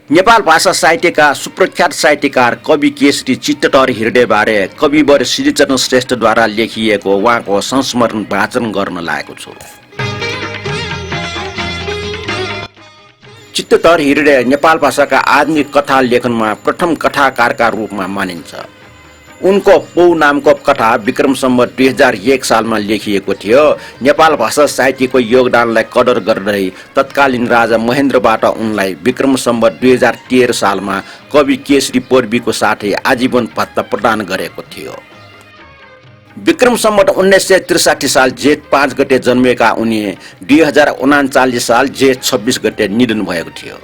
नेपाल भाषा साहित्यका सुप्रख्यात साहित्यकार कवि केशरी चित्तटर हृदयबारे कविवर श्रीचरण श्रेष्ठद्वारा लेखिएको उहाँको संस्मरण वाचन गर्न लागेको छु। चित्तटर हृदय नेपाल भाषाका आधुनिक कथा लेखनमा प्रथम कथाकारका रूपमा मानिन्छ। उनको पौ नामको कथा विक्रम सम्वत 2001 सालमा लेखिएको थियो। नेपाल भाषा साहित्यको योगदानलाई कदर गर्दै तत्कालीन राजा महेन्द्रबाट उनलाई विक्रम सम्वत 2013 सालमा कवि केशरी पौर्वीको साथै आजीवन भत्ता प्रदान गरेको थियो। विक्रम सम्वत 1963 साल जेठ 5 गते जन्मेका उनी 2039 साल जेठ 26 गते निधन भएको थियो।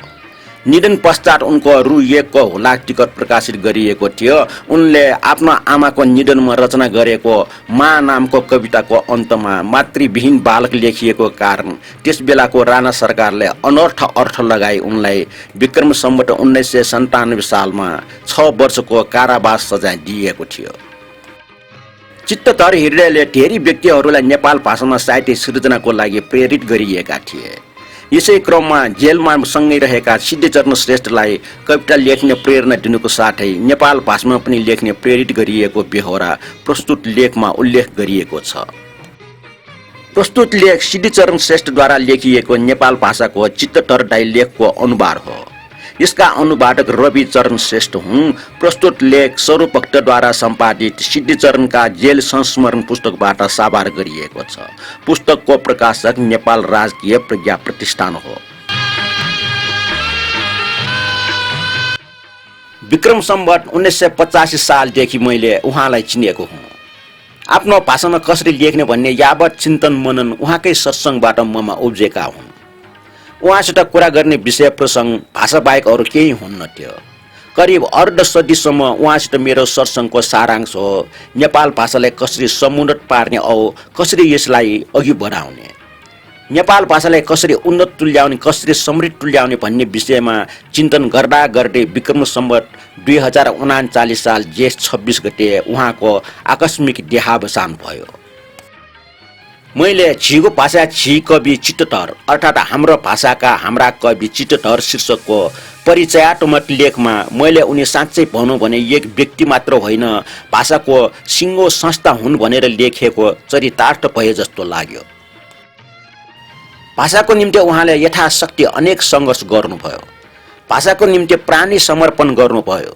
निधन पश्चात उनको रु 1 को हुलाक टिकट प्रकाशित गरिएको थियो। उनले आफ्नो आमाको निधनमा रचना गरेको मा नामको कविताको अन्तमा मातृविहीन बालक लेखिएको कारण त्यस बेलाको राणा सरकारले अनर्थ अर्थ लगाई उनलाई विक्रम सम्वत 1997 सालमा 6 वर्षको कारावास सजाय दिएको थियो। चित्तटर हृदयले धेरै व्यक्तिहरूलाई नेपाल भाषामा साहित्य सृजनाको लागि प्रेरित गरिएका थिए। यसै क्रममा जेलमा सँगै रहेका सिद्धिचरण श्रेष्ठलाई कविता लेख्ने प्रेरणा दिनुको साथै नेपाल भाषामा पनि लेख्ने प्रेरित गरिएको बेहोरा प्रस्तुत लेखमा उल्लेख गरिएको छ। प्रस्तुत लेख सिद्धिचरण श्रेष्ठद्वारा लेखिएको नेपाल भाषाको चित्तटर दाइ लेखको अनुवाद हो। यसका अनुवादक रवि चरण श्रेष्ठ हुन्। प्रस्तुत लेख स्वरूप भक्तद्वारा सम्पादित सिद्धिचरणका जेल संस्मरण पुस्तकबाट साभार गरिएको छ। पुस्तकको प्रकाशक नेपाल राजकीय प्रज्ञा प्रतिष्ठान हो। विक्रम सम्वत 1985 सालदेखि मैले उहाँलाई चिनेको हुँ। आफ्नो भाषामा कसरी लेख्ने भन्ने यावत चिन्तन मनन उहाँकै सत्सङ्गबाट ममा उब्जेका हुन्। उहाँसित कुरा गर्ने विषय प्रसङ्ग भाषा बाहेक अरू केही हुन्न थियो। करिब अर्ध सदीसम्म उहाँसित मेरो सत्सङ्गको सारांश हो नेपाल भाषालाई कसरी समुन्नत पार्ने औ कसरी यसलाई अघि बढाउने, नेपाल भाषालाई कसरी उन्नत तुल्याउने, कसरी समृद्ध तुल्याउने भन्ने विषयमा चिन्तन गर्दा गर्दै विक्रम सम्वत 2039 साल जेठ 26 गते उहाँको आकस्मिक देहावसान भयो। मैले झिगो भाषा झी कवि चित्तटर अर्थात् हाम्रो भाषाका हाम्रा कवि चित्तटर शीर्षकको परिचयात्मक लेखमा मैले उनी साँच्चै भनौँ भने एक व्यक्ति मात्र होइन भाषाको सिङ्गो संस्था हुन् भनेर लेखेको चरितार्थ भए जस्तो लाग्यो। भाषाको निम्ति उहाँले यथाशक्ति अनेक सङ्घर्ष गर्नुभयो। भाषाको निम्ति प्राणी समर्पण गर्नुभयो।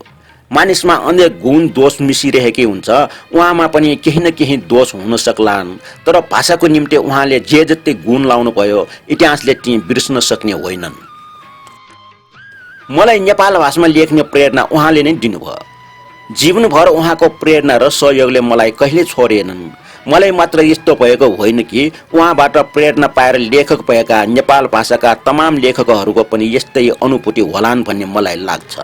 मानिसमा अनेक गुण दोष मिसिरहेकै हुन्छ। उहाँमा पनि केही न केही दोष हुन सक्लान्, तर भाषाको निम्ति उहाँले जे जति गुण लाउनु भयो इतिहासले ती बिर्सन सक्ने होइनन्। मलाई नेपाल भाषामा लेख्ने प्रेरणा उहाँले नै दिनुभयो। जीवनभर उहाँको प्रेरणा र सहयोगले मलाई कहिले छोडेनन्। मलाई मात्र यस्तो भएको होइन कि उहाँबाट प्रेरणा पाएर लेखक भएका नेपाल भाषाका तमाम लेखकहरूको पनि यस्तै अनुभूति होलान् भन्ने मलाई लाग्छ।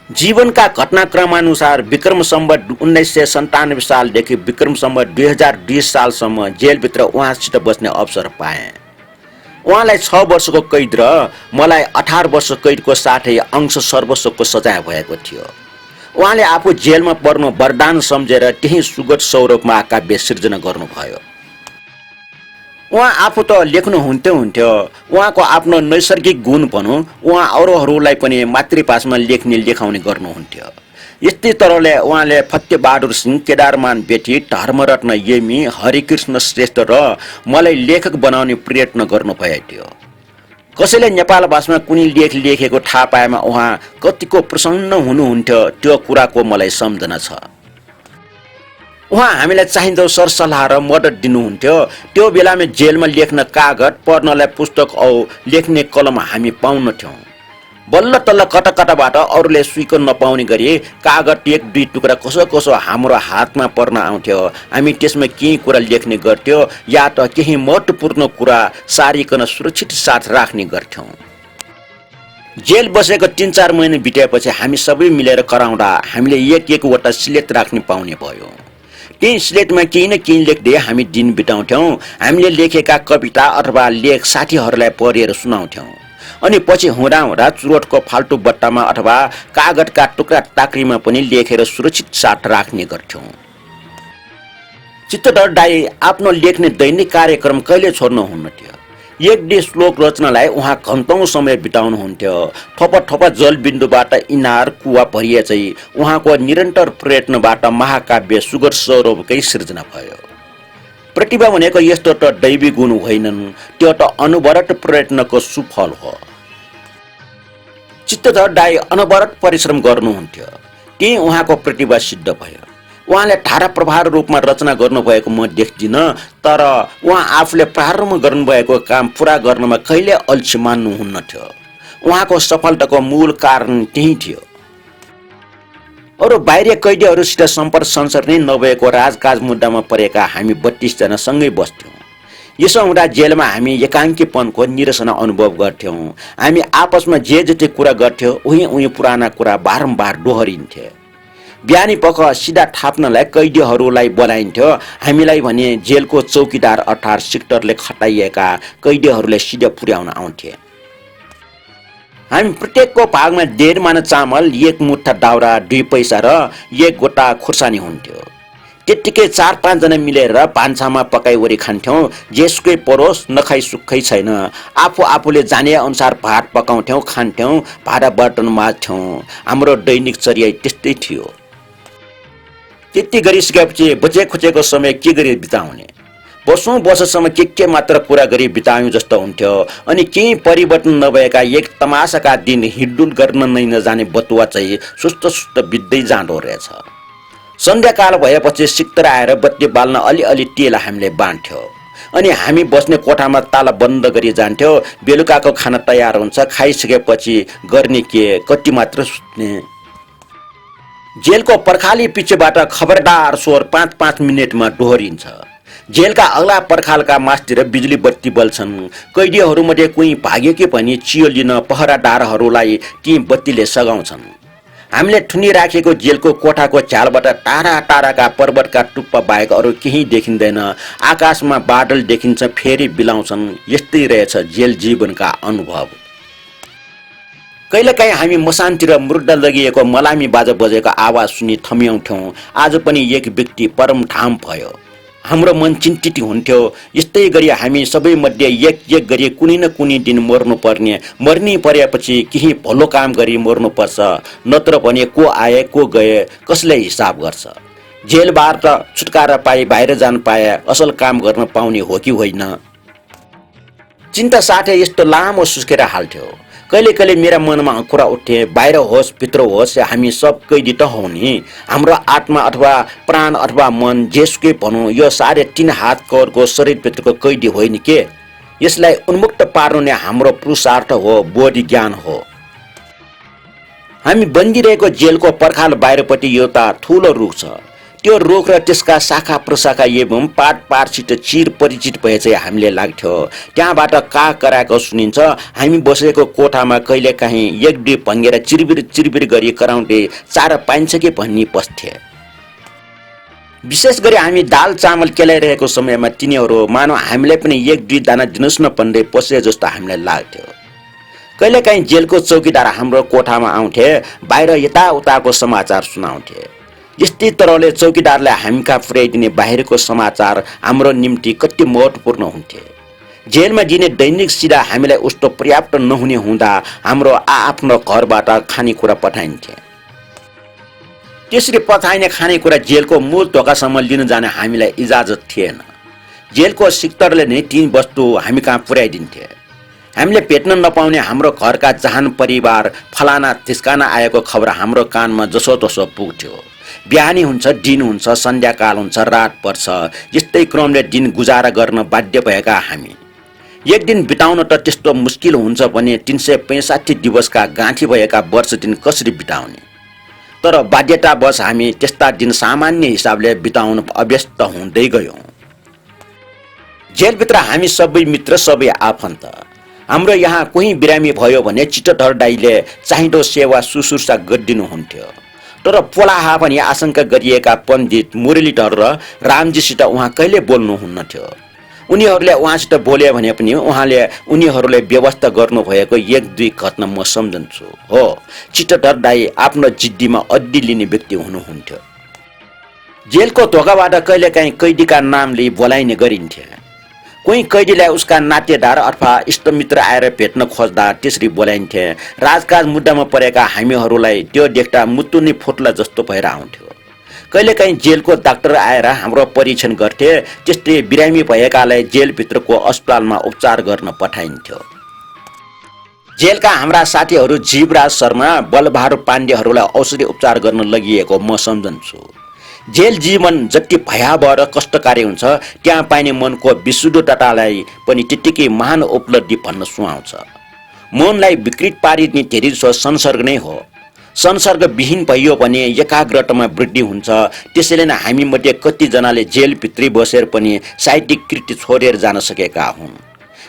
जीवनका घटनाक्रमानुसार विक्रम सम्वत 1997 सालदेखि विक्रम सम्वत 2020 सालसम्म जेलभित्र उहाँसित बस्ने अवसर पाएँ। उहाँलाई 6 वर्षको कैद र मलाई 18 वर्ष कैदको साथै अंश सर्वस्वको सजाय भएको थियो। उहाँले आफू जेलमा पर्नु वरदान सम्झेर त्यही सुगत सौरभमा काव्य सिर्जना गर्नुभयो। उहाँ आफू त लेख्नुहुन्थ्यो, उहाँको आफ्नो नैसर्गिक गुण भनौँ, उहाँ अरूहरूलाई पनि मातृभाषामा लेखाउने गर्नुहुन्थ्यो। यस्तै तरहले उहाँले फतेबहादुर सिंह, केदारमान बेठी, धर्मरत्न येमी, हरिकृष्ण श्रेष्ठ र मलाई लेखक बनाउने प्रयत्न गर्नुभएको थियो। कसैले नेपाल भाषामा कुनै लेख लेखेको थाहा पाएमा उहाँ कतिको प्रसन्न हुनुहुन्थ्यो त्यो कुराको मलाई सम्झना छ। उहाँ हामीलाई चाहिँदो सरसल्लाह र मद्दत दिनुहुन्थ्यो। त्यो बेलामा जेलमा लेख्न कागज, पढ्नलाई पुस्तक औ लेख्ने कलम हामी पाउन्थ्यौँ। बल्ल तल्ल कता कताबाट अरूले सुइको नपाउने गरी कागज 1-2 टुक्रा कसो कसो हाम्रो हातमा पर्न आउँथ्यो। हामी त्यसमा केही कुरा लेख्ने गर्थ्यौँ या त केही महत्त्वपूर्ण कुरा सारिकन सुरक्षित साथ राख्ने गर्थ्यौँ। जेल बसेको 3-4 महिना बितेपछि हामी सबै मिलेर कराउँदा हामीले एक-एकवटा स्लेट राख्ने पाउने भयो। त्यही स्लेटमा केही न केही लेख्दै हामी दिन बिताउँथ्यौँ। हामीले लेखेका कविता अथवा लेख साथीहरूलाई पढेर सुनाउँथ्यौँ। अनि पछि हुँदा हुँदा चुरोटको फाल्टु बट्टामा अथवा कागजका टुक्रा टाक्रीमा पनि लेखेर सुरक्षित साथ राख्ने गर्थ्यौँ। चित्तटर दाइ आफ्नो लेख्ने दैनिक कार्यक्रम कहिले छोड्नुहुन्न थियो। एक डे श्लोक रचनालाई उहाँ घन्टौँ समय बिताउनुहुन्थ्यो। थप जलबिन्दुबाट इनार कुवा भरिए चाहिँ उहाँको निरन्तर प्रयत्नबाट महाकाव्य सुगर सरोवरकै सृजना भयो। प्रतिभा भनेको यस्तो त दैवी गुण होइनन्, त्यो त अनवरत प्रयत्नको सुफल हो। चित्तधर दाई अनवरत परिश्रम गर्नुहुन्थ्यो, त्यही उहाँको प्रतिभा सिद्ध भयो। उहाँले धारा प्रभाव रूपमा रचना गर्नुभएको म देख्दिनँ, तर उहाँ आफूले प्रारम्भ गर्नुभएको काम पुरा गर्नमा कहिले अल्छी मान्नुहुन्न थियो। उहाँको सफलताको मूल कारण त्यही थियो। अरू बाहिरी कैदीहरूसित सम्पर्क संसार नै नभएको राजकाज मुद्दामा परेका हामी 32 जना सँगै बस्थ्यौँ। यसो हुँदा जेलमा हामी एकाङ्कीपनको निरसना अनुभव गर्थ्यौँ। हामी आपसमा जे जति कुरा गर्थ्यौँ उही पुराना कुरा बारम्बार दोहोरिन्थे। बिहानी पख सिधा थाप्नलाई कैदीहरूलाई बोलाइन्थ्यो, हामीलाई भने जेलको चौकीदार अर्थात् सिक्टरले खटाइएका कैदीहरूले सिधा पुर्याउन आउँथे। हामी प्रत्येकको भागमा 1.5 माना चामल, 1 मुठा दाउरा, 2 पैसा र 1 गोटा खुर्सानी हुन्थ्यो। त्यत्तिकै 4-5 जना मिलेर भान्सामा पकाइवरी खान्थ्यौँ। जेसुकै परोस् नखाइ सुक्खै छैन। आफूले जाने अनुसार भात पकाउँथ्यौँ, खान्थ्यौँ, भाँडा बर्तन माझ्थ्यौँ। हाम्रो दैनिक चर्या त्यस्तै थियो। त्यति गरिसकेपछि बचे खुचेको समय के गरी बिताउने? वर्षौं वर्षसम्म के मात्र कुरा गरी बितायौँ जस्तो हुन्थ्यो। अनि केही परिवर्तन नभएका एक तमासाका दिन हिडडुल गर्न नै नजाने बतुवा चाहिँ सुस्त बित्दै जाँदो रहेछ। सन्ध्याकाल भएपछि सिक्तर आएर बत्ती बाल्न अलि तेल हामीले बाँड्थ्यो। अनि हामी बस्ने कोठामा ताला बन्द गरी जान्थ्यो। बेलुकाको खाना तयार हुन्छ, खाइसकेपछि गर्ने के, कति मात्र सुत्ने। जेलको पर्खाली पिछेबाट खबरदार स्वर 5-5 मिनेटमा दोहोरिन्छ। जेलका अग्ला पर्खालका मास्तिर बिजुली बत्ती बल्छन्। कैदीहरूमध्ये कोही भाग्यो कि भनी चियो लिन पहरादारहरूलाई ती बत्तीले सघाउँछन्। हामीले थुनी राखेको जेलको कोठाको झ्यालबाट टाढाका पर्वतका टुप्पा बाहेक अरू केही देखिँदैन। आकाशमा बादल देखिन्छ, फेरि बिलाउँछन्। यस्तै रहेछ जेल जीवनका अनुभव। कहिलेकाहीँ हामी मसानतिर मुर्दा लगिएको मलामी बाजा बजेको आवाज सुनि थम्याउँथ्यौँ। आज पनि एक व्यक्ति परम ठाम भयो। हाम्रो मन चिन्तित हुन्थ्यो। यस्तै गरी हामी सबै मध्ये एक गरी कुनै न कुनै दिन मर्नुपर्ने, मर्नी परेपछि केही भलो काम गरी मर्नुपर्छ, नत्र भने को आए को गए कसले हिसाब गर्छ। जेलबाट छुटकारा पाए बाहिर जान पाए असल काम गर्न पाउने हो कि होइन? चिन्ता साथै यस्तो लामो सुस्केर हाल्थ्यो। कहिले मेरा मनमा कुरा उठे, बाहिर होस् भित्र होस् हामी सब कैदी त हौ नि। हाम्रो आत्मा अथवा प्राण अथवा मन जेसुकै भनौँ, यो 3.5 हात कवरको शरीरभित्रको कैदी होइन के? यसलाई उन्मुक्त पार्नु नै हाम्रो पुरुषार्थ हो, बोधी ज्ञान हो। हामी बन्दिरहेको जेलको पर्खाल बाहिरपट्टि एउटा ठुलो रुख छ। त्यो रुख र त्यसका शाखा प्रशाखा एवं पातसित चिर परिचित भए चाहिँ हामीले लाग्थ्यो। त्यहाँबाट काग कराएको सुनिन्छ। हामी बसेको कोठामा कहिलेकाहीँ 1-2 भङ्गेर चिरबिर गरी कराउँदै चारो पाइन्छ कि भन्ने पस्थे। विशेष गरी हामी दाल चामल केलाइरहेको समयमा तिनीहरू मानव हामीलाई पनि 1-2 दाना दिनुहोस् न भन्दै पसे जस्तो हामीलाई लाग्थ्यो। कहिलेकाहीँ जेलको चौकीदार हाम्रो कोठामा आउँथे, बाहिर यताउताको समाचार सुनाउँथे। यस्तै तरहले चौकीदारले हामीका पुर्याइदिने बाहिरको समाचार हाम्रो निम्ति कति महत्त्वपूर्ण हुन्थे। जेलमा दिने दैनिक सिधा हामीलाई उस्तो पर्याप्त नहुने हुँदा हाम्रो आफ्नो घरबाट खानेकुरा पठाइन्थे। त्यसरी पठाइने खानेकुरा जेलको मूल ढोकासम्म लिन जाने हामीलाई इजाजत थिएन। जेलको सिक्टरले नै ती वस्तु हामी कहाँ पुर्याइदिन्थे। हामीले भेट्न नपाउने हाम्रो घरका जहान परिवार फलाना ठिस्काना आएको खबर हाम्रो कानमा जसोतसो पुग्थ्यो। बिहानी हुन्छ, दिन हुन्छ, सन्ध्याकाल हुन्छ, रात पर्छ। यस्तै क्रमले दिन गुजारा गर्न बाध्य भएका हामी एक दिन बिताउन त त्यस्तो मुस्किल हुन्छ भने 365 दिवसका गाँठी भएका वर्ष दिन कसरी बिताउने? तर बाध्यतावश हामी त्यस्ता दिन सामान्य हिसाबले बिताउन अभ्यस्त हुँदै गयौँ। जेलभित्र हामी सबै मित्र, सबै आफन्त। हाम्रो यहाँ कोही बिरामी भयो भने चित्तधर दाइले चाहिँदो सेवा सुश्रूषा गरिदिनुहुन्थ्यो। तर पोलाहा पनि आशंका गरिएका पण्डित मुरलीधर र रामजीसित उहाँ कहिले बोल्नुहुन्न थियो। उनीहरूले उहाँसित बोले भने पनि उहाँले उनीहरूले व्यवस्था गर्नुभएको 1-2 घटना म सम्झन्छु। हो, चित्तधर दाई आफ्नो जिद्दीमा अड्डी लिने व्यक्ति हुनुहुन्थ्यो। जेलको ढोकाबाट कहिलेकाहीँ कैदीका नामले बोलाइने गरिन्थे। कोही कैदीलाई उसका नातेदार अथवा इष्टमित्र आएर भेट्न खोज्दा त्यसरी बोलाइन्थे। राजकाज मुद्दामा परेका हामीहरूलाई त्यो देख्दा मुटु नै फुट्ला जस्तो भएर आउँथ्यो। कहिलेकाहीँ जेलको डाक्टर आएर हाम्रो परीक्षण गर्थे। त्यस्तै बिरामी भएकालाई जेलभित्रको अस्पतालमा उपचार गर्न पठाइन्थ्यो। जेलका हाम्रा साथीहरू जीवराज शर्मा, बलबहादुर पाण्डेहरूलाई औषधि उपचार गर्न लगिएको म सम्झन्छु। जेल जीवन जति भयावह र कष्टकारी हुन्छ त्यहाँ पाइने मनको विशुद्धतालाई पनि त्यत्तिकै महान उपलब्धि भन्न सुहाउँछ। मनलाई विकृत पारिने धेरै जसो संसर्ग नै हो। संसर्गविहीन भइयो भने एकाग्रतामा वृद्धि हुन्छ। त्यसैले नै हामीमध्ये कतिजनाले जेलभित्रै बसेर पनि साहित्यिक कृति छोडेर जान सकेका हुन्।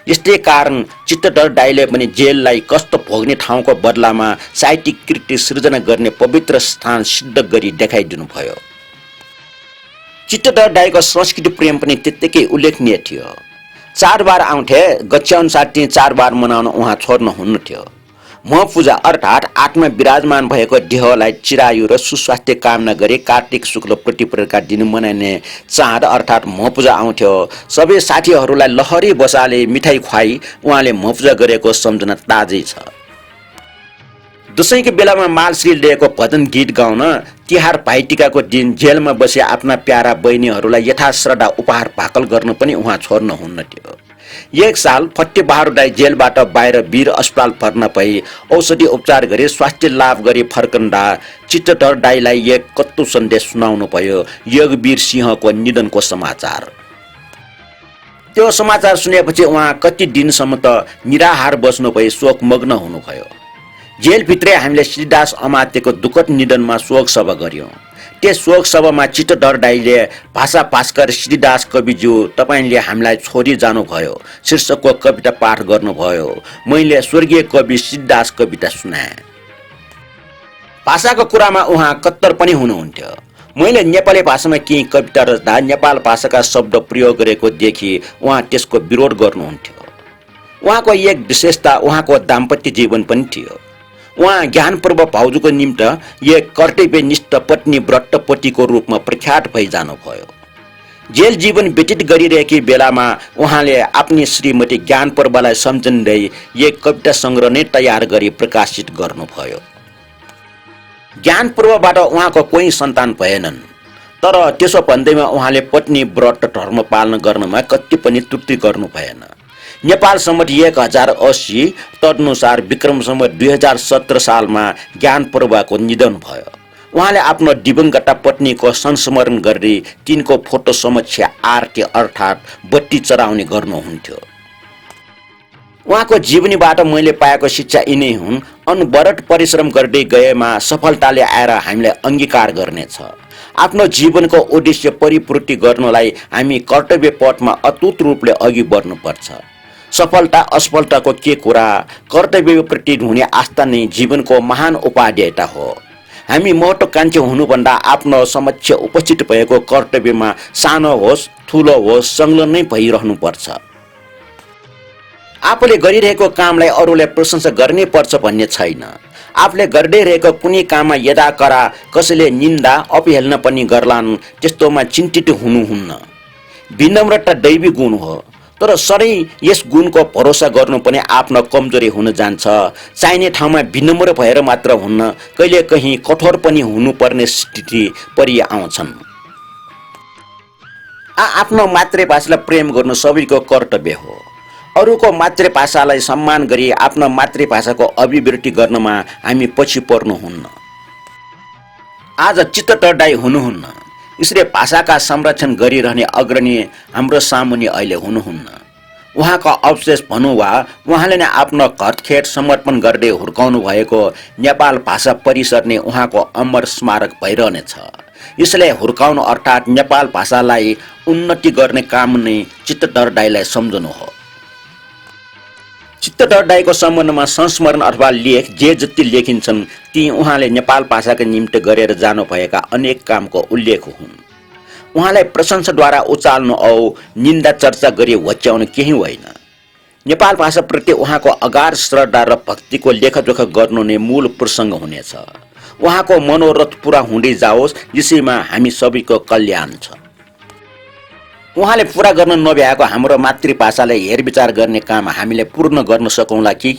यस्तै कारण चित्तधर दाइले पनि जेललाई कष्ट भोग्ने ठाउँको बदलामा साहित्यिक कृति सृजना गर्ने पवित्र स्थान सिद्ध गरी देखाइदिनु भयो। चित्तधर दाइको संस्कृति प्रेम पनि त्यत्तिकै उल्लेखनीय थियो। चाडबाड आउँथे, गच्छाअनुसार ती चाडबाड मनाउन उहाँ छोड्नुहुन्न थियो। म पूजा अर्थात् आत्मा विराजमान भएको देहलाई चिरायु र सुस्वास्थ्य कामना गरी कार्तिक शुक्ल प्रतिपदका दिन मनाइने चाड अर्थात् म पूजा आउँथ्यो। सबै साथीहरूलाई लहरी बसाले मिठाई खुवाई उहाँले म पूजा गरेको सम्झना ताजै छ। दशैंको बेलामा मालश्री लिएको भजन गीत गाउन, तिहार भाइटिकाको दिन जेलमा बसे आफ्ना प्यारा बहिनीहरूलाई यथाश्रद्धा उपहार भाकल गर्न पनि उहाँ छोड्नुहुन्न थियो। एक साल फतेबहादुर दाइ जेलबाट बाहिर वीर अस्पताल भर्ना भई औषधि उपचार गरी स्वास्थ्य लाभ गरी फर्कँदा चित्तधर दाइलाई एक कत्तो सन्देश सुनाउनु भयो, योगवीर सिंहको निधनको समाचार। त्यो समाचार सुनेपछि उहाँ कति दिनसम्म त निराहार बस्नु भई शोकमग्न हुनुभयो। जेलभित्रै हामीले श्रीदास अमात्यको दुःखद निधनमा शोक सभा गर्यौं। त्यस शोक सभामा चित्तधर दाइले भाषा भास्कर श्रीदास कविज्यू तपाईले हामीलाई छोडी जानुभयो शीर्षकको कविता पाठ गर्नुभयो। मैले स्वर्गीय कवि श्रीदास कविता सुनाएँ। भाषाको कुरामा उहाँ कत्तर पनि हुनुहुन्थ्यो। मैले नेपाली भाषामा केही कविता रच्दा नेपाल भाषाका शब्द प्रयोग गरेको देखि उहाँ त्यसको विरोध गर्नुहुन्थ्यो। उहाँको एक विशेषता उहाँको दाम्पत्य जीवन पनि थियो। उहाँ ज्ञानपूर्व भाउजूको निम्ति एक कर्तव्यनिष्ठ पत्नी व्रतपतिको रूपमा प्रख्यात भइजानुभयो। जेल जीवन व्यतीत गरिरहेकी बेलामा उहाँले आफ्नी श्रीमती ज्ञानपूर्वलाई सम्झिँदै एक कविता सङ्ग्रह नै तयार गरी प्रकाशित गर्नुभयो। ज्ञानपूर्वबाट उहाँको कोही सन्तान भएनन्, तर त्यसो भन्दैमा उहाँले पत्नी व्रत धर्म पालन गर्नमा कति पनि त्रुटि गर्नु भएन। नेपाल सम्मत 1080 तदनुसार विक्रम सम्मत 2017 सालमा ज्ञानपूर्वको निधन भयो। उहाँले आफ्नो दिवंगत पत्नीको संस्मरण गर्दै तिनको फोटो समक्ष आरती अर्थात् बत्ती चढाउने गर्नुहुन्थ्यो। उहाँको जीवनीबाट मैले पाएको शिक्षा यिनै हुन्, अनवरत परिश्रम गर्दै गएमा सफलताले आएर हामीलाई अंगीकार गर्नेछ। आफ्नो जीवनको उद्देश्य परिपूर्ति गर्नलाई हामी कर्तव्य पथमा अटुट रूपले अघि बढ्नुपर्छ। सफलता असफलताको के कुरा, कर्तव्यप्रति हुने आस्था नै जीवनको महान उपादेयता हो। हामी महत्त्वाकांक्षी हुनुभन्दा आफ्नो समक्ष उपस्थित भएको कर्तव्यमा सानो होस् ठुलो होस् संलग्न नै भइरहनुपर्छ। आफूले गरिरहेको कामलाई अरूले प्रशंसा गर्नै पर्छ भन्ने छैन। आफूले गर्दै रहेको कुनै काममा यदाकरा कसैले निन्दा अपहेलना पनि गर्लान्, त्यस्तोमा चिन्तित हुनुहुन्न। विनम्रता दैवी गुण हो, तर सधैँ यस गुणको भरोसा गर्नु पनि आफ्नो कमजोरी हुन जान्छ। चाहिने ठाउँमा विनम्र भएर मात्र हुन्न, कहिले कहीँ कठोर पनि हुनुपर्ने स्थिति परि आउँछन्। आफ्नो मातृभाषालाई प्रेम गर्नु सबैको कर्तव्य हो। अरूको मातृभाषालाई सम्मान गरी आफ्नो मातृभाषाको अभिव्यक्ति गर्नमा हामी पछि पर्नुहुन्न। आज चित्तधर दाइ हुनुहुन्न, यसरी भाषाका संरक्षण गरिरहने अग्रणी हाम्रो सामुन्ने अहिले हुनुहुन्न। उहाँको अवशेष भनौँ वा उहाँले नै आफ्नो घरखेत समर्पण गर्दै हुर्काउनु भएको नेपाल भाषा परिषद नै उहाँको अमर स्मारक भइरहनेछ। यसलाई हुर्काउनु अर्थात् नेपाल भाषालाई उन्नति गर्ने काम नै चित्तधर दाइलाई सम्झनु हो। चित्तधर दाइको सम्बन्धमा संस्मरण अथवा लेख जे जति लेखिन्छन् ती उहाँले नेपाल भाषाका निम्ति गरेर जानुभएका अनेक कामको उल्लेख हुन्। उहाँलाई प्रशंसाद्वारा उचाल्नु औ निन्दा चर्चा गरी होच्याउनु केही होइन। नेपाल भाषाप्रति उहाँको अगाध श्रद्धा र भक्तिको लेखजोख गर्नु नै मूल प्रसङ्ग हुनेछ। उहाँको मनोरथ पूरा हुँदै जाओस्, यसैमा हामी सबैको कल्याण छ। उहाँले पूरा गर्न नभ्याएको हाम्रो मातृभाषालाई हेरविचार गर्ने काम हामीले पूर्ण गर्न सकौँला कि?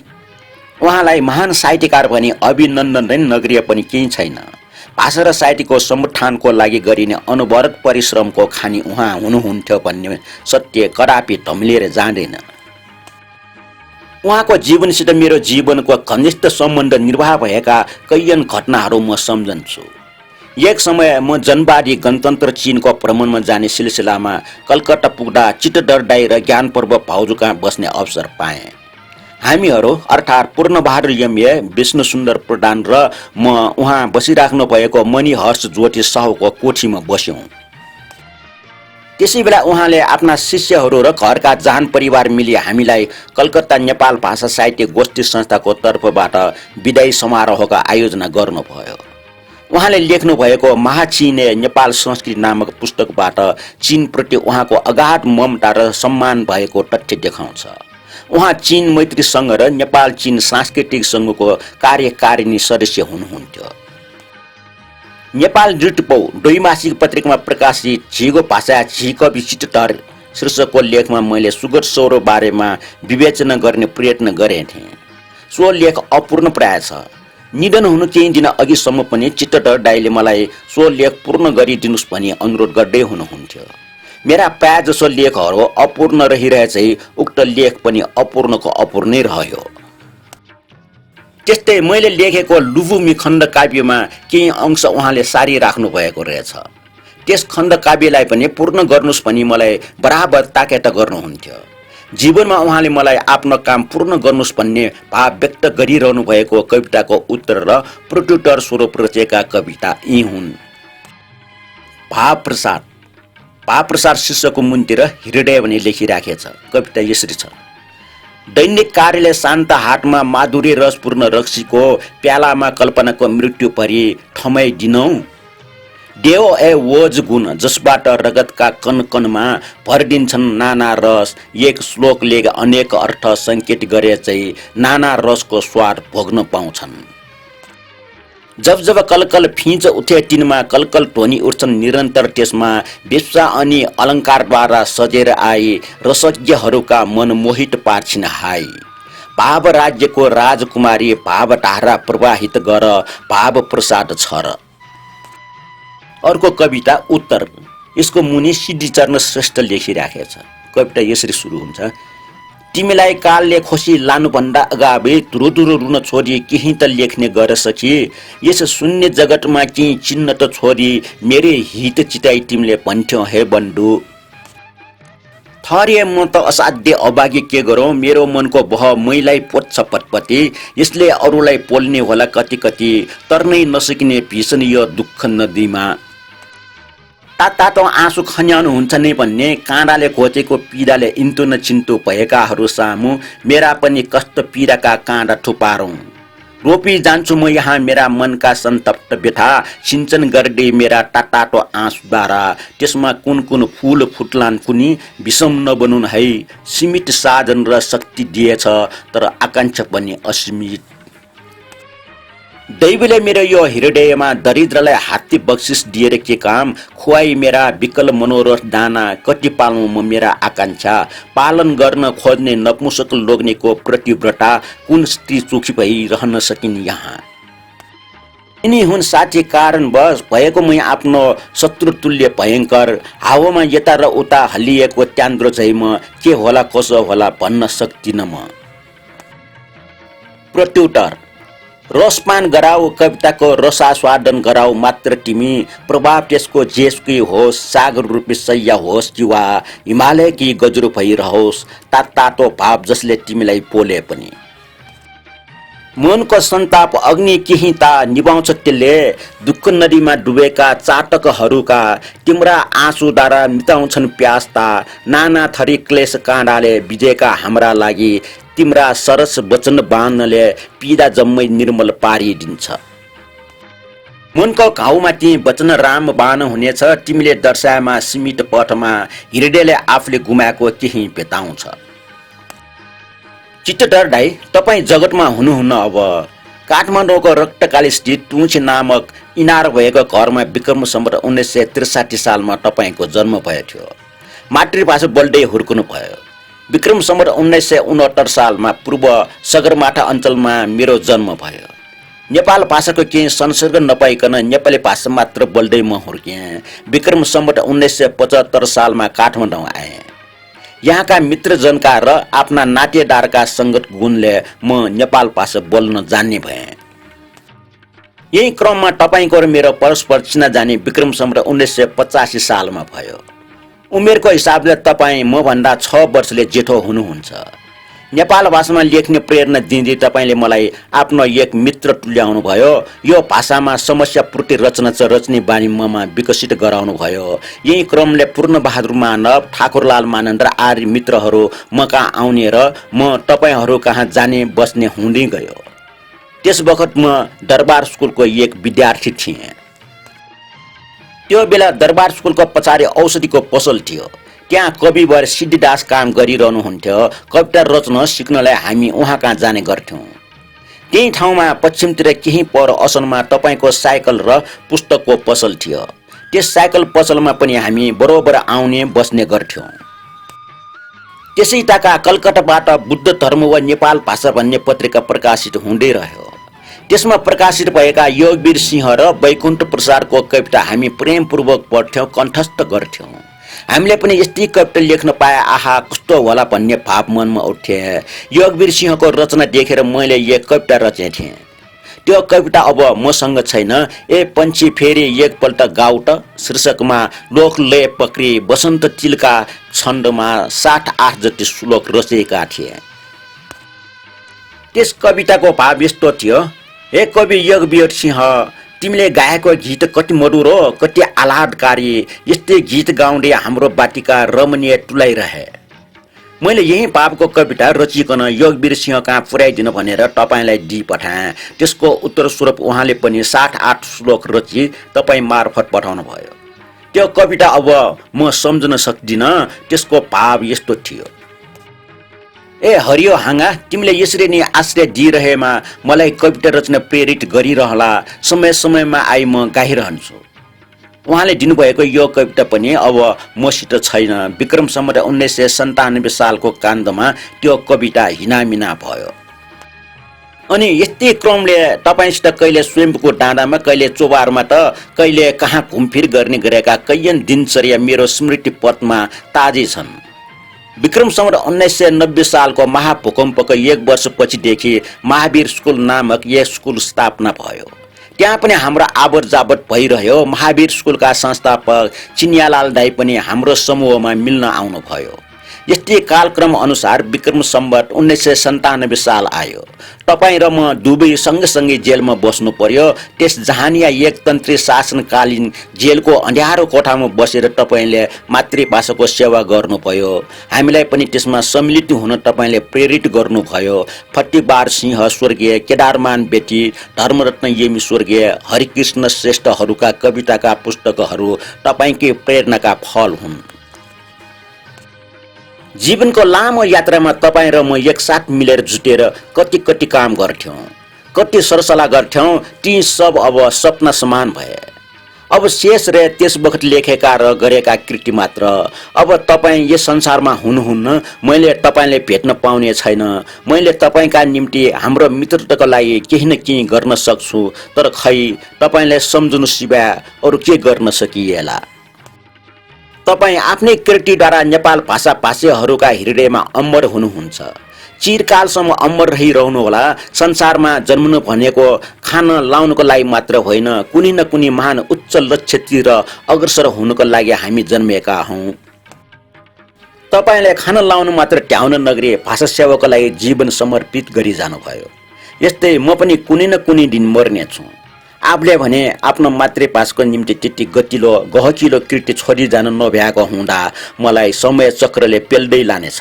उहाँलाई महान साहित्यकार पनि अभिनन्दन नै नगरिए पनि केही छैन। भाषा र साहित्यको समुत्थानको लागि गरिने अनवरत परिश्रमको खानी उहाँ हुनुहुन्थ्यो भन्ने सत्य कदापि धमिलिएर जाँदैन। उहाँको जीवनसित मेरो जीवनको घनिष्ठ सम्बन्ध निर्वाह भएका कैयन घटनाहरू म सम्झन्छु। एक समय म जनवादी गणतन्त्र चीनको भ्रमणमा जाने सिलसिलामा कलकत्ता पुग्दा चित्तडरदाई र ज्ञानपर्व भाउजूका बस्ने अवसर पाएँ। हामीहरू अर्थात् पूर्णबहादुर एमए, विष्णु सुन्दर प्रधान र म उहाँ बसिराख्नु भएको मणिहर्ष ज्योति साहुको कोठीमा बस्यौँ। त्यसै बेला उहाँले आफ्ना शिष्यहरू र घरका जहान परिवार मिली हामीलाई कलकत्ता नेपाल भाषा साहित्य गोष्ठी संस्थाको तर्फबाट विदायी समारोहको आयोजना गर्नुभयो। उहाँले लेख्नु भएको महाचीने नेपाल संस्कृति नामक पुस्तकबाट चीनप्रति उहाँको अगाध ममता र सम्मान भएको तथ्य देखाउँछ। उहाँ चीन मैत्री सङ्घ र नेपाल चीन सांस्कृतिक सङ्घको कार्यकारिणी सदस्य हुनुहुन्थ्यो। नेपाल जुटपौ द्वैमासिक पत्रिकामा प्रकाशित झिगो भाषा झिकवि चित्तडर शीर्षकको लेखमा मैले सुगत सौरो बारेमा विवेचना गर्ने प्रयत्न गरेँ थिएँ। सो लेख अपूर्ण प्राय छ। निधन हुनु केही दिन अघिसम्म पनि चित्तडरदाईले मलाई सो लेख पूर्ण गरिदिनुहोस् भनी अनुरोध गर्दै हुनुहुन्थ्यो। मेरा प्राय जसो लेखहरू अपूर्ण रहिरहेछै उक्त लेख पनि अपूर्णको अपूर्णै रह्यो। त्यस्तै मैले लेखेको लुबुमी खण्ड काव्यमा केही अंश उहाँले सारी राख्नु भएको रहेछ। त्यस खण्ड काव्यलाई पनि पूर्ण गर्नुहोस् भनी मलाई बराबर ताकेता गर्नुहुन्थ्यो। जीवनमा उहाँले मलाई आफ्नो काम पूर्ण गर्नुहोस् भन्ने भाव व्यक्त गरिरहनु भएको कविताको उत्तर र प्रत्युत्तर स्वरूप रचेका कविता यी हुन्। भाव प्रसाद शीर्षकको मुन्तिर हृदय भने लेखिराखेछ। कविता यसरी छ। दैनिक कार्यालय शान्त हाटमा माधुरी रसपूर्ण रक्सीको प्यालामा कल्पनाको मृत्यु परि थमाइदिनौ। देव ए ओज गुण जसबाट रगतका कण कणमा भरिदिन्छन् नाना रस। एक श्लोकले अनेक अर्थ सङ्केत गरे चाहिँ नाना रसको स्वाद भोग्न पाउँछन्। जब जब कलकल फिँच उठे तिनमा कलकल ध्वनि उठ्छन् निरन्तर। त्यसमा विश्वा अनि अलङ्कारद्वारा सजेर आई रसज्ञहरूका मन मोहित पार्छिन् हाई। भाव राज्यको राजकुमारी भावधारा प्रवाहित गर भाव प्रसाद छ र। अर्को कविता उत्तर। यसको मुनि सिद्धिचरण श्रेष्ठ लेखिराखेछ। कविता यसरी सुरु हुन्छ। तिमीलाई कालले खोसी लानुभन्दा अगावै धुरुधुरु रुन छोडी केही त लेख्ने गर सकी। यस शून्य जगतमा केही चिन्ह त छोडी मेरै हित चिताई तिमीले भन्थ्यौ हे बन्धु। थरिए म त असाध्य अभागी के गरौँ। मेरो मनको बह मैलाई पोच्छ पटपटी। यसले अरूलाई पोल्ने होला कति कति। तर्नै नसकिने भीषण यो दुःख नदीमा। तातो आँसु खन्याउनुहुन्छ नै भन्ने काँडाले घोचेको पीडाले इन्तु न चिन्तु भएकाहरू सामु मेरा पनि कष्ट पीडाका काँडा थुपारौँ। रोपी जान्छु म यहाँ मेरा मनका सन्तप्त व्यथा। सिञ्चन गर्दै मेरा तातो आँसुद्वारा। त्यसमा कुन कुन फुल फुट्लान् कुनी विषम नबनुन् है। सीमित साधन र शक्ति दिएछ तर आकाङ्क्षा पनि असीमित। दैवले मेरो यो हृदयमा दरिद्रलाई हात्ती बक्सिस दिएर के काम। खुवाई मेरा विकल मनोरथ दाना। कति पालौँ म मेरा आकाङ्क्षा। पालन गर्न खोज्ने नपुंसक लोग्नेको प्रतिव्रता। कुन स्त्री चोखी भई रहन सकिन् यहाँ। यिनी हुन् साँच्चै कारणवश भएको मै आफ्नो शत्रुतुल्य भयङ्कर। हावामा यता र उता हल्लिएको त्यान्द्रो झै म के होला कसो होला भन्न सक्दिनँ म। प्रत्युत्तर। रसपान गराऊ कविताको रसास्वादन गराऊ मात्र तिमी। प्रभाव त्यसको जेसकै होस्। सागर रूपी सैया होस् कि वा हिमालयकी गजुरो भइरहोस्। तातो भाव जसले तिमीलाई पोले पनि। मनको सन्ताप अग्नि केही ता निभाउँछ त्यसले। दुःख नदीमा डुबेका चातकहरूका तिम्रा आँसुद्वारा मिटाउँछन् प्यासता। नाना थरी क्लेश काँडाले बिजेका हाम्रा लागि तिम्रा सरस वचन बाणले पीडा जम्मै निर्मल पारिदिन्छ। मनको घाउमा ती वचन राम बाण हुनेछ। तिमीले दर्शाएमा सीमित पथमा हृदयले आफूले गुमाएको केही भेटाउँछ। चित्तडरदाई तपाईँ जगतमा हुनुहुन्न अब। काठमाडौँको रक्तकाली स्थित टुङ्सी नामक इनार भएको घरमा विक्रम सम्वत 1963 सालमा तपाईँको जन्म भएको थियो। मातृभाषा बोल्दै हुर्कनु भयो। विक्रम सम्वत 1969 सालमा पूर्व सगरमाथा अञ्चलमा मेरो जन्म भयो। नेपाल भाषाको केही संसर्ग नपाइकन नेपाली भाषा मात्र बोल्दै म हुर्केँ। विक्रम सम्वत 1975 सालमा काठमाडौँ आएँ। यहाँका मित्रजनका र आफ्ना नातेदारका सङ्गत गुणले म नेपाल भाषा बोल्न जान्ने भएँ। यही क्रममा तपाईँको र मेरो परस्पर चिनाजानी विक्रम सम्वत 1985 सालमा भयो। उमेरको हिसाबले तपाईँ मभन्दा 6 वर्षले जेठो हुनुहुन्छ। नेपाल भाषामा लेख्ने प्रेरणा दिँदै तपाईँले मलाई आफ्नो एक मित्र तुल्याउनु भयो। यो भाषामा समस्यापूर्ति रचना रच्ने बानी ममा विकसित गराउनु भयो। यही क्रमले पूर्णबहादुर मानव, ठाकुरलाल मानन्द र आदि मित्रहरू म कहाँ आउने र म तपाईँहरू कहाँ जाने बस्ने हुँदै गयो। त्यस बखत म दरबार स्कुलको एक विद्यार्थी थिएँ। त्यो बेला दरबार स्कुलको पछाडि औषधिको पसल थियो। त्यहाँ कविवर सिद्धिदास काम गरिरहनुहुन्थ्यो। कविता रच्न सिक्नलाई हामी उहाँ कहाँ जाने गर्थ्यौँ। त्यही ठाउँमा पश्चिमतिर केही पर असलमा तपाईँको साइकल र पुस्तकको पसल थियो। त्यस साइकल पसलमा पनि हामी बरोबर आउने बस्ने गर्थ्यौँ। त्यसै टाका कलकत्ताबाट बुद्ध धर्म वा नेपाल भाषा भन्ने पत्रिका प्रकाशित हुँदै रह्यो। त्यसमा प्रकाशित भएका योगवीर सिंह र वैकुण्ठ प्रसादको कविता हामी प्रेमपूर्वक पढ्थ्यौँ, कण्ठस्थ गर्थ्यौँ। हामीले पनि यस्तै कविता लेख्न पाए आहा कस्तो होला भन्ने भाव मनमा उठ्थे। योगवीर सिंहको रचना देखेर मैले एक कविता रचेथेँ। त्यो कविता अब मसँग छैन। ए पन्छी फेरि एकपल्ट गाउट शीर्षकमा लोकले पक्री वसन्त चिल्का छन्दमा 7-8 जति श्लोक रचेका थिए। त्यस कविताको भाव यस्तो थियो। हे कवि योगवीर सिंह, तिमीले गाएको गीत कति मधुर हो, कति आह्लादकारी। यस्तै गीत गाउँदै हाम्रो बाटिका रमणीय तुलाइरहे। मैले यही भावको कविता रचिकन योगवीर सिंह कहाँ पुर्याइदिनु भनेर तपाईँलाई दिइ पठाएँ। त्यसको उत्तर स्वरूप उहाँले पनि 7-8 श्लोक रची तपाईँ मार्फत पठाउनु भयो। त्यो कविता अब म सम्झन सक्दिनँ। त्यसको भाव यस्तो थियो। ए हरियो हाँगा, तिमीले यसरी नै आश्रय दिइरहेमा मलाई कविता रचना प्रेरित गरिरहला। समय समयमा आई म गाइरहन्छु। उहाँले दिनुभएको यो कविता पनि अब मसित छैन। विक्रम सम्वत 1997 सालको काण्डमा त्यो कविता हिनामिना भयो। अनि यस्तै क्रमले तपाईँसित कहिले स्वयम्भूको डाँडामा, कहिले चोबारमा त कहिले कहाँ घुमफिर गर्ने गरेका कैयन दिनचर्या मेरो स्मृति पथमा ताजै छन्। विक्रम सम्वत 1990 सालको महाभूकम्पको 1 वर्षपछिदेखि महावीर स्कुल नामक एक स्कुल स्थापना भयो। त्यहाँ पनि हाम्रो आवत जावत भइरह्यो। महावीर स्कुलका संस्थापक चिनियालाल दाई पनि हाम्रो समूहमा मिल्न आउनुभयो। यस्तै कालक्रम अनुसार विक्रम सम्वत 1997 साल आयो। तपाईँ र म दुवै सँगसँगै जेलमा बस्नु पर्यो। त्यस जहानिया एकतन्त्री शासनकालीन जेलको अँध्यारो कोठामा बसेर तपाईँले मातृभाषाको सेवा गर्नुभयो। हामीलाई पनि त्यसमा सम्मिलित हुन तपाईँले प्रेरित गर्नुभयो। फट्टीबार सिंह स्वर्गीय, केदारमान बेटी, धर्मरत्न येमी स्वर्गीय, हरिकृष्ण श्रेष्ठहरूका कविताका पुस्तकहरू तपाईँकै प्रेरणाका फल हुन्। जीवनको लामो यात्रामा तपाईँ र म एकसाथ मिलेर जुटेर कति कति काम गर्थ्यौँ, कति सरसल्लाह गर्थ्यौँ। ती सब अब सपना समान भए। अब शेष रहे त्यस बखत लेखेका र गरेका कृति मात्र। अब तपाईँ यस संसारमा हुनुहुन्न। मैले तपाईँले भेट्न पाउने छैन। मैले तपाईँका निम्ति हाम्रो मित्रताको लागि केही न केही गर्न सक्छु, तर खै तपाईँलाई सम्झनु सिवाय अरू के गर्न सकिएला। तपाईँ आफ्नै कृतिद्वारा नेपाल भाषा भाषीहरूका हृदयमा अमर हुनुहुन्छ। चिरकालसम्म अमर रहिरहनुहोला। संसारमा जन्मनु भनेको खान लाउनको लागि मात्र होइन, कुनै न कुनै महान उच्च लक्ष्यतिर अग्रसर हुनुको लागि हामी जन्मेका हौँ। तपाईँले खान लाउनु मात्र ट्याउन नगरी भाषा सेवाको लागि जीवन समर्पित गरी जानुभयो। यस्तै म पनि कुनै न कुनै दिन मर्नेछु। आफूले भने आफ्नो मातृभाषाको निम्ति त्यति गतिलो गहकिलो कृति छोडिजान नभ्याएको हुँदा मलाई समय चक्रले पेल्दै लानेछ।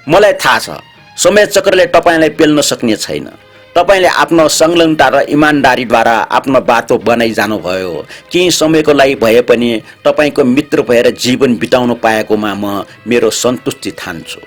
मलाई थाहा छ समय चक्रले तपाईँलाई पेल्न सक्ने छैन। तपाईँले आफ्नो संलग्नता र इमान्दारीद्वारा आफ्नो बाटो बनाइ जानुभयो। केही समयको लागि भए पनि तपाईँको मित्र भएर जीवन बिताउनु पाएकोमा म मेरो सन्तुष्टि ठान्छु।